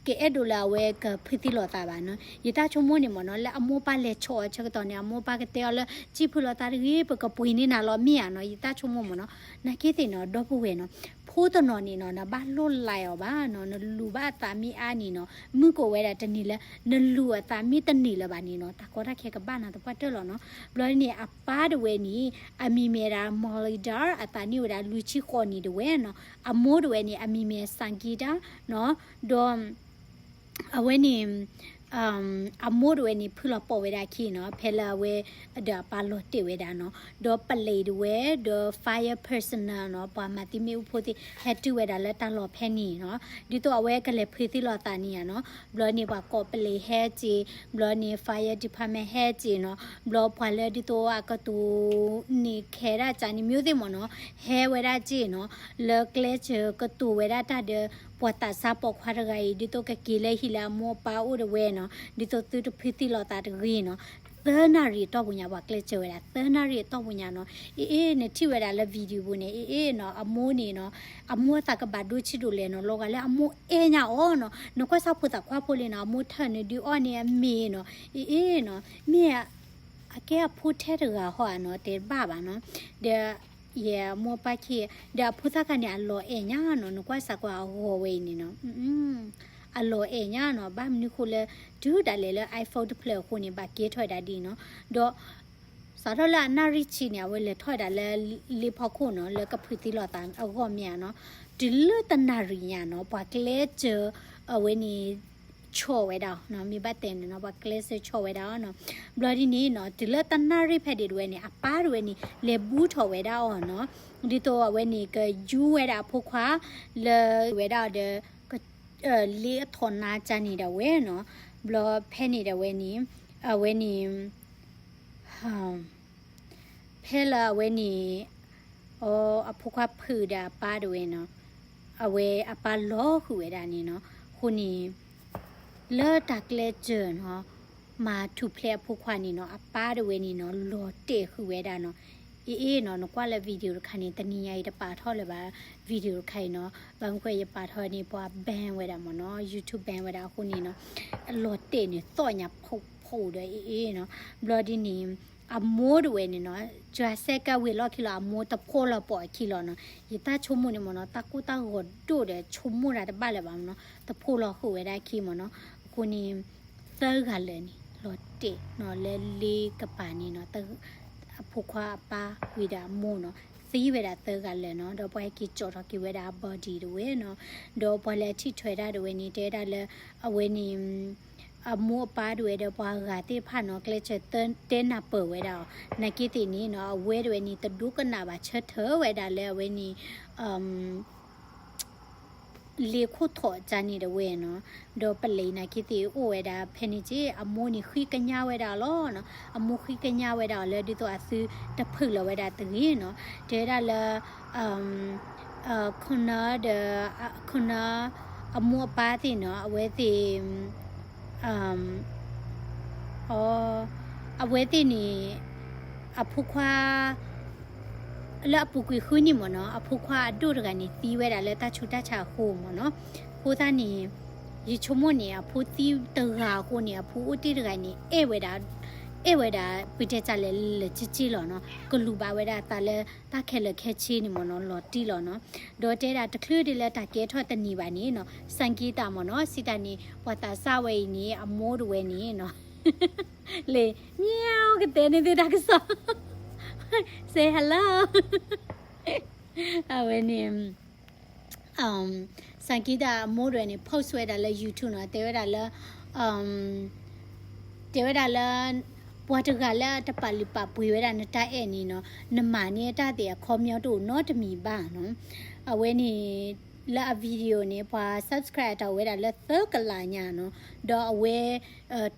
ကအဲၣ်ဒိးလၢအဝဲကဖုသံလိာ်သးဘၣ်နီၤ, ယတၢ်ဆိကမိၣ်န့ၣ်မ့ၢ်နီၤ, လၢအမိၢ်အပၢ်လဲၤဆီၣ်အီၤဆၢကတီၢ်န့ၣ် အမိၢ်အပၢ်ကတဲအီၤလၢ စံၣ်ဖုလီၤသးတဂ့ၤ ပကပှ့ၤန့ၢ်နၤလီၤမ့ၢ်ဧါနီၤ, ယတၢ်ဆိကမိၣ်မ့ၢ်နီၤ, နာ်က့သ့ၣ်နီၤ ဒီပုၢ်ဝဲၢ်နီၤ, ဖိတနီၤန့ၣ်နီၤ နဘၣ်လိၣ်လၢအီၤဘၣ်နီၤ, နလူၤဘၣ်အသးမ့ၢ်အါန့ၣ်နီၤ, မုၢ်ကအိၣ်ဝဲဒၣ်တနံၤလၢ နလူၤအသးမ့ၢ်တန့ၢ်လၢၤဘၣ်န့ၣ်နီၤ, တၢ်ကီတၢ်ခဲကဘၣ်နၤသပှၢ်တၢၢ်လီၤနီၤ, ဘျီန့ၣ် အပၢ်တဝဲန့ၣ် အမံၤမ့ၢ်ဝဲဒၣ် Molidar အသးနံၣ်ဝဲဒၣ်လွံၢ်ဆံဃိးနံၣ်တဝဲနီၤ, အမိၢ်တဝဲန့ၣ် အမံၤမ့ၢ် Sangita နီၤ, ဒီး အဝဲန့ၣ် အမိၢ်တဝဲန့ၣ် ဖုလီၤပိာ်ဝဲဒၣ်အခံနီၤ, ဖဲလၢအဝဲဒီးအပၢ်လီၤတဲာ်ဝဲဒၣ်နီၤ, ဒီးပလံးတဝဲ ဒီး fire personnel နီၤ, ပှၤမၤသံမ့ၣ်အူဖိသ့ၣ် ဟဲတုၤဝဲဒၣ်လၢတၢ်လီၢ်ဖဲန့ၣ်နီၤ, ဒ်သိးအဝဲကလဲၤဖုးသံလိာ်သးန့ၣ်ဧါနီၤ, ဘျီန့ၣ်ပှၤကိးပလံးဟဲက့ၤ, ဘျီန့ၣ် fire department ဟဲက့ၤနီၤ, ဘျီပှၤလၢဒ်သိးအကတိၤန့ၣ်ခဲဒၣ်ကန့ၣ် မျိုးသ့ၣ်မ့ၢ်နီၤ, ဟဲဝဲဒၣ်က့ၤနီၤ, လၢကျဲစၢၤကတိၤဝဲဒၣ်တၢ်ဒီး ပှၤသးစၢ်ပိာ်ခွါတဂၤအံၤ ဒ်သိးကက့ၤလၢဟံၣ်လၢအမိၢ်အပၢ်အိၣ်တဝဲနီၤ, ဒ်သိးသုတဖုသံလိာ်သးတဂ့ၤနီၤ, သၢနၣ်ရံၣ်အတီၢ်ပူၤညါ ပှၤကျဲစၢၤဝဲဒၣ် သၢနၣ်ရံၣ်အတီၢ်ပူၤညါနီၤ, အ့အ့ နထံၣ်ဝဲဒၣ်လၢ video ပူၤန့ၣ် အ့အ့နီၤ, အမိၢ်န့ၣ်နီၤ, အမိၢ်အသးကဘၣ်ဒိဆံးဒိၣ်လဲၣ်နီၤ, လီၤဂာ်လၢအမိၢ်အဲၣ်ညါအီၤနီၤ, နကွၢ်စၢ်ဖိသၣ်ခွါဖိလံနီၤ, အမိၢ်ထၢၣ်န့ၣ်ဒုးအီၣ်န့ၢ်အမ့ၤနီၤ, အ့အ့နီၤ, မ့ၢ် အကဲအဖိထဲတဂၤဟီဧါနီၤ, တဲတဘၣ်ဘၣ်နီၤ, ဒီး ယဲအမိၢ်အပၢ်ခံ, ဒီးအဖိသၣ်ခါန့ၣ် အလီၤအဲၣ်ညါနီၤ, နကွၢ်စၢ်ကွၢ်အဂီၤဝဲအံၤန့ၣ်နီၤ, အလီၤအဲၣ်ညါနီၤ, ဘၣ်မနုၤဃိလၢ တုၤဒၣ်လဲာ်လၢ iPhone တဖျၢၣ်အဃိန့ၣ် ဘၣ်ကဲထီၣ်ဝဲဒၣ်ဒ်နီၤ, ဒီး စးထီၣ်လၢအနၣ်ရံၣ်ဆံန့ၣ် အဝဲလဲၤထီၣ်ဝဲဒၣ်လၢလ့ဖီခိၣ်နီၤ, လၢကဖုးသံလိာ်သးအဂီၢ်မ့ၢ်ဧါနီၤ, တုၤလၢတနၣ်ရံၣ်ညါနီၤ, ပှၤကျဲစၢၤ အဝဲန့ၣ် ဆီၣ်ဝဲဒၣ်အီၤနီၤ, မ့ၢ်ဘၣ်တဲန့ၣ်နီၤ, ပှၤကျဲစၢၤဆီၣ်ဝဲဒၣ်အီၤနီၤ, ဘျီဒ်န့ၣ်နီၤ, တုၤလၢတနၣ်ရံၣ်ဖဲဒၣ်ဒ်ဝဲန့ၣ် အပၢ်တဝဲန့ၣ် လဲၤဘူးထီၣ်ဝဲဒၣ်အီၤနီၤ, ဒ်သိးအဝဲန့ၣ် ကယူဝဲဒၣ်အဖိခွါ လၢဝဲဒၣ်ဒီး လ့အထီၣ်နါကန့ၣ်ဒၣ်ဝဲနီၤ, ဘျီဖဲန့ၣ်ဒၣ်ဝဲန့ၣ် အဝဲန့ၣ် ဖဲလၢအဝဲန့ၣ် အဖိခွါဖုးဒီးအပၢ်တဝဲနီၤ, အဝဲအပၢ်လီၤဃုာ်ဝဲဒၣ်န့ၣ်နီၤ, အဃိန့ၣ် လၢတၢ်ကျဲစၢၤနီၤ, မၤထူၣ်ဖျဲးအဖိခွါန့ၣ်နီၤ, အပၢ်တဝဲန့ၣ်နီၤ လီၤတဲာ်ဃုာ်ဝဲဒၣ်နီၤ, အ့အ့နီၤ, နကွၢ်လၢ video တခါန့ၣ် တနံၤညါအံၤတပာ်ထီၣ်လၢၤဘၣ် video တခါအံၤနီၤ, ဘၣ်မနုၤဃိယပာ်ထီၣ်န့ၣ် ပှၤ ban ဝဲဒၣ်မ့ၢ်နီၤ, YouTube ban ဝဲဒၣ်အဃိန့ၣ်နီၤ, လီၤတဲာ်န့ၣ်သီၣ်ညါဖှိၣ်ဖှိၣ်ဒီးအ့အ့နီၤ, ဘျီဒ်န့ၣ် အမိၢ်တဝဲန့ၣ်နီၤ, ကၢစဲကဝ့ၤလီၢ်ခံလီၤ, အမိၢ်တဖိလီၤပိာ်အခံလီၤနီၤ, ယတၢ်ဆိကမိၣ်န့ၣ်မ့ၢ်နီၤ, တၢ်ကိၢ်တၢ်ဂီၤဒိၣ်ဒီးဆိကမိၣ်တၢ်တဘၣ်လၢၤဘၣ်မ့ၢ်နီၤ, တဖိလီၤဃုာ်ဝဲဒၣ်အခံမ့ၢ်နီၤ, အဃိန့ၣ် သၢဂၤလၢာ်န့ၣ် လီၤတဲာ်နီၤ, လၢလ့ကပၤန့ၣ်နီၤ, အဖိခွါအပၢ်ဝံၤဒီးအမိၢ်နီၤ, သံဝဲဒၣ်သၢဂၤလၢာ်နီၤ, ဒီးပှၤဟဲက့ၤကၠီၣ်ထီၣ်က့ၤဝဲဒၣ်အ body တဝဲနီၤ, ဒီးပှၤလၢအထံၣ်ထွဲတၢ်တဝဲန့ၣ် တဲဝဲဒၣ်လၢ အဝဲန့ၣ် အမိၢ်အပၢ်တဝဲဒီးပှၤဂၤသ့ၣ်တဖၣ်နီၤ, ကျဲးစၢးတဲနၢ်ပၢၢ်ဝဲဒၣ်အီၤ, နာ်က့သ့ၣ်န့ၣ်နီၤ, အဝဲတဝဲန့ၣ် တဒိကနၣ်ဘၣ် ဆၢထၢၣ်ဝဲဒၣ်လၢအဝဲန့ၣ် လ့ခိၣ်ထီၣ်ကန့ၣ်တဝဲနီၤ, ဒီးပလံးနာ်က့သ့ၣ်အိၣ်ဝဲဒၣ်ဖဲန့ၣ်က့, အမိၢ်န့ၣ်ဃံကညးဝဲဒၣ်အီၤလီၤနီၤ, အမိၢ်ဃံကညးဝဲဒၣ်အီၤလၢ ဒ်သိးအသုတဖုးလီၤဝဲဒၣ်တဂ့ၤနီၤ, တဲဝဲဒၣ်လၢ ခိၣ်နၢဒီး ခိၣ်နၢ အမိၢ်အပၢ်သ့ၣ်နီၤ, အဝဲသ့ၣ် အဝဲသ့ၣ်န့ၣ် အဖိခွါ လၢအပူၤကွံာ်ဃုနံၣ်မ့ၢ်နီၤ, အဖိခွါအဒိၣ်တဂၤန့ၣ် သံဝဲဒၣ်လၢတၢ်ဆူးတၢ်ဆါအဃိမ့ၢ်နီၤ, အဃိသတးန့ၣ် ယဆိကမိၣ်န့ၣ် အဖိသံတဂၤအဃိန့ၣ် အဖိအိၣ်တ့ၢ်တဂၤန့ၣ် အဲၣ်ဝဲဒၣ် အဲၣ်ဝဲဒၣ် ပတဲတၢ်လဲၣ်လၢလၢာ်က့က့လီၤနီၤ, ကလူၤဘၣ်ဝဲဒၣ်အသးလၢတၢ်ခဲလၢာ်ခဲဆ့န့ၣ်မ့ၢ်နီၤ, လီၤတံၢ်လီၤနီၤ, ဒီးတဲဒၣ်တချုးဒ်လၢတၢ်ကဲထီၣ်တနံၤဘၣ်န့ၣ်နီၤ, စၣ်ကံတၢ်မ့ၢ်နီၤ, စံးတၢ်န့ၣ် ပှၤသးစၢ်ဝဲအံၤန့ၣ် အမိၢ်တဝဲန့ၣ်နီၤ လံ, မ့ၢ်ကတဲန့ၣ်သ့ၣ်တၢ်ကစီၣ် say hello အဝဲန့ၣ် စၣ်ကံတၢ်အမိၢ်တဝဲန့ၣ် post ဝဲဒၣ်လၢ YouTube နီၤ, တဲဝဲဒၣ်လၢ တဲဝဲဒၣ်လၢ ပှၤတဂၤလၢအတပာ်လုၢ်ပာ်ပှ့ၤဝဲဒၣ်နတၢ်အဲၣ်န့ၣ်နီၤ, နမၤန့ၢ်အတၢ်သ့ၣ်အခီပညီတအိၣ်နီတမံၤဘၣ်နီၤ, အဝဲန့ၣ် လၢအ video န့ၣ် ပှၤ subscribe အတၢ်အိၣ်ဝဲဒၣ်လၢသၢကလးညါနီၤ, ဒီးအဝဲ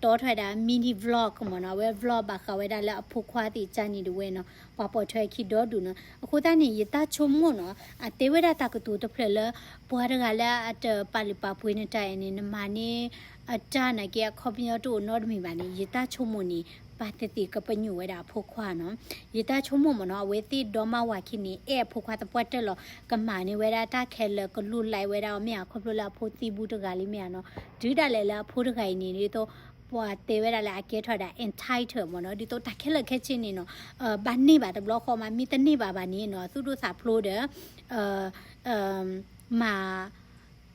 တီထွဲဒၣ် mini vlog မ့ၢ်နီၤ, အဝဲ vlog ဘၣ်ဃးဝဲဒၣ်လၢအဖိခွါသ့ၣ်ကန့ၣ်တဝဲနီၤ, ပှၤပိာ်ထွဲခံဒီဒူၣ်နီၤ, အဃိသတးန့ၣ် ယတၢ်ဆိကမိၣ်နီၤ, အတဲဝဲဒၣ်တၢ်ကတိၤတဖျၢၣ်လၢ ပှၤတဂၤလၢအတပာ်လုၢ်ပာ်ပှ့ၤနတၢ်အဲၣ်န့ၣ် နမၤန့ၢ် အတၢ်နာ်က့အခီပညီတအိၣ်နီတမံၤဘၣ်န့ၣ် ယတၢ်ဆိကမိၣ်န့ၣ် ပာ်သ့ၣ်သ့ၣ်ကပညိၣ်ဝဲဒၣ်အဖိခွါနီၤ, ယတၢ်ဆိကမိၣ်မ့ၢ်နီၤ အဝဲသ့ၣ်ဒီမါဝၤခံန့ၣ် အဲၣ်အဖိခွါသပှၢ်တၢၢ်လီၤ, ကမၤန့ၢ်ဝဲဒၣ်တၢ်ခဲလၢာ် ကလူလံဝဲဒၣ်အီၤမ့ၢ်ဧါ, ခီဖျိလၢအဖိသံဘူးတဂၤလံမ့ၢ်ဧါနီၤ, တုၤဒၣ်လဲာ်လၢအဖိတဂၤအံၤန့ၣ် ဒ်သိး ပှၤတဲဝဲဒၣ်လၢအကဲထီၣ်ဒၣ် entitled မ့ၢ်နီၤ, ဒ်သိးတၢ်ခဲလၢာ်ခဲဆ့န့ၣ်နီၤ ဘၣ်န့ၢ်ဘၣ်တဘျီဃီမး, မ့ၢ်တန့ၢ်ဘၣ်ဘၣ်န့ၣ်နီၤ သူၣ်ဒိၣ်သးဖျိးဒီး မၤ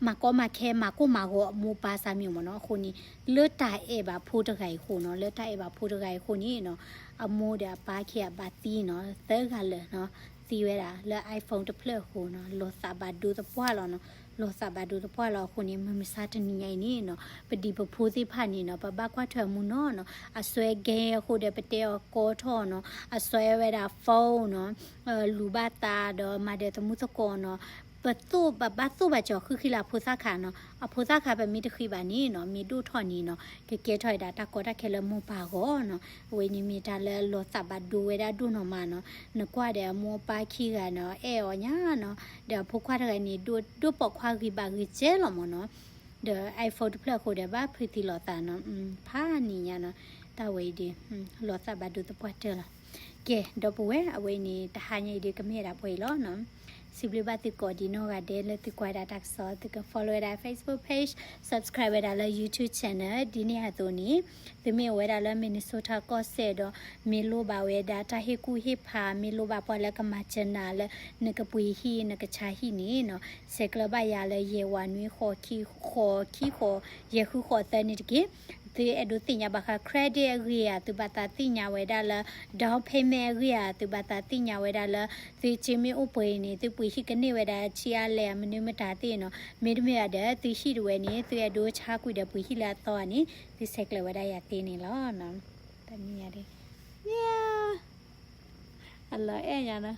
မၤကီမၤခဲ မၤကိၢ်မၤဂီၤအမိၢ်ပၢ်စၢ်မ့ၢ်မ့ၢ်နီၤ, အဃိန့ၣ် လၢတၢ်အဲၣ်ဘၣ်ဖိတဂၤအံၤအဃိနီၤ, လၢတၢ်အဲၣ်ဘၣ်ဖိတဂၤအံၤအဃိန့ၣ်နီၤ, အမိၢ်ဒီးအပၢ်ခံဂၤဘၣ်သံနီၤ, သၢဂၤလၢာ်နီၤ, သံဝဲဒၣ်လၢ iPhone တဖျၢၣ်အဃိနီၤ လီၤသးဘၣ်ဒိသပှၢ်လီၤနီၤ. လီၤသးဘၣ်ဒိသပှၢ်လီၤအဃိန့ၣ် မုၢ်မဆါတနံၤညါအံၤန့ၣ်နီၤ ပဒံးပဖိသ့ၣ်တဖၣ်န့ၣ်နီၤ ပဘၣ်ကွၢ်ထွဲအမူနီၤနီၤ. အစွဲ game အဃိဒီး ပတဲအီၤကီထီၣ်နီၤ အစွဲဝဲဒၣ် phone နီၤ လူၤဘၣ်သးဒီးမၤဒီးသမူသကိးနီၤ. ပသိၣ်ဘၣ်ဘၣ်သိၣ်ဘၣ်ကီၤ ဃုဃံလၤဖိသၣ်ခါနီၤ. အဖိသၣ်ခါပမ့ၢ်တဃ့ဘၣ်န့ၣ်နီၤ မ့ၢ်ဒိၣ်ထီၣ်န့ၣ်နီၤ ကကဲထီၣ်ဝဲဒၣ်တၢ်ကီတၢ်ခဲလၢမိၢ်ပၢ်အဂီၢ်နီၤ. အဝဲန့ၣ်မ့ၢ်တၢ်လၢလီၤသးဘၣ်ဒိဝဲဒၣ်ဒိၣ်နီၢ်မးနီၤ. နကွၢ်ဒီးအမိၢ်အပၢ်ခံဂၤနီၤ အဲၣ်အီၤညါနီၤ. ဒီးအဖိခွါတဂၤန့ၣ် ဒိၣ်ဒိၣ်ပိာ်ခွါဂံၢ်ဘါဂံၢ်စဲလီၤမးနီၤ. ဒီး iPhone တဖျၢၣ်အဃိဒီး ဘၣ်ဖုးသံလိာ်သးနီၤ ဖးနံၤညါနီၤ. တၢ်ဝဲအံၤဒီး လီၤသးဘၣ်ဒိသပှၢ်တၢၢ်လီၤ. ကဲ ဒီပုၢ်ဝဲၢ် အဝဲအံၤန့ၣ် တဟါညါအံၤဒီး ကမ့ၢ်ဝဲဒၣ်ပှဲၤအံၤလီၤနီၤ. စံးဘျုးဘၣ်သုကိးဒံးနီၢ်ဂၤဒဲးလၢသုကွၢ်ဒၣ်တၢ်ကစီၣ် သုက follow ဝဲဒၣ် Facebook page, subscribe ဝဲဒၣ်လၢ YouTube channel ဒ်န့ၣ်အသိးန့ၣ် သုမ့ၢ်အိၣ်ဝဲဒၣ်လၢ Minnesota ကီၢ်စဲၣ်ဒီး မ့ၢ်လိၣ်ဘၣ်ဝဲဒၣ်တၢ်ဟ့ၣ်ကူၣ်ဟ့ၣ်ဖး မ့ၢ်လိၣ်ဘၣ်ပှၤလၢကမၤစၢၤနၤလၢ နကပှ့ၤဟံၣ်နကဆါဟံၣ်န့ၣ်နီၤ ဆဲးကျၢဘၣ်ယၤလၢ ယဲၢ်ဝးနွံဃိးခံဃိးခံဃိး ယဲၢ်ဃုဃိးသၢန့ၣ်တက့ၢ်. သုအဲၣ်ဒိးသ့ၣ်ညါဘၣ်ဃး credit အဂ့ၢ်ဧါ သုဘၣ်သးသ့ၣ်ညါဝဲဒၣ်လၢ down payment အဂ့ၢ်ဧါ သုဘၣ်သးသ့ၣ်ညါဝဲဒၣ်လၢ သုစ့မ့ၢ်အိၣ်ပှဲၤအံၤန့ၣ် သုပှ့ၤဟံၣ်ကန့ၢ်ဝဲဒၣ်ဆံးအါလဲၣ် မနုၤမတၤသ့ၣ်နီၤ. မ့တမ့ၢ်ဘၣ်ဒီး သုဟံၣ်တဝဲန့ၣ် သုအဲၣ်ဒိးဆါကွံာ်ဒီးပှ့ၤဟံၣ်လၢအသီဧါန့ၣ် သုဆဲးကျၢဝဲဒၣ်ယၤသ့န့ၣ်လီၤ. တမံၤညါဒ် အလီၤအဲၣ်ညါနီၤ.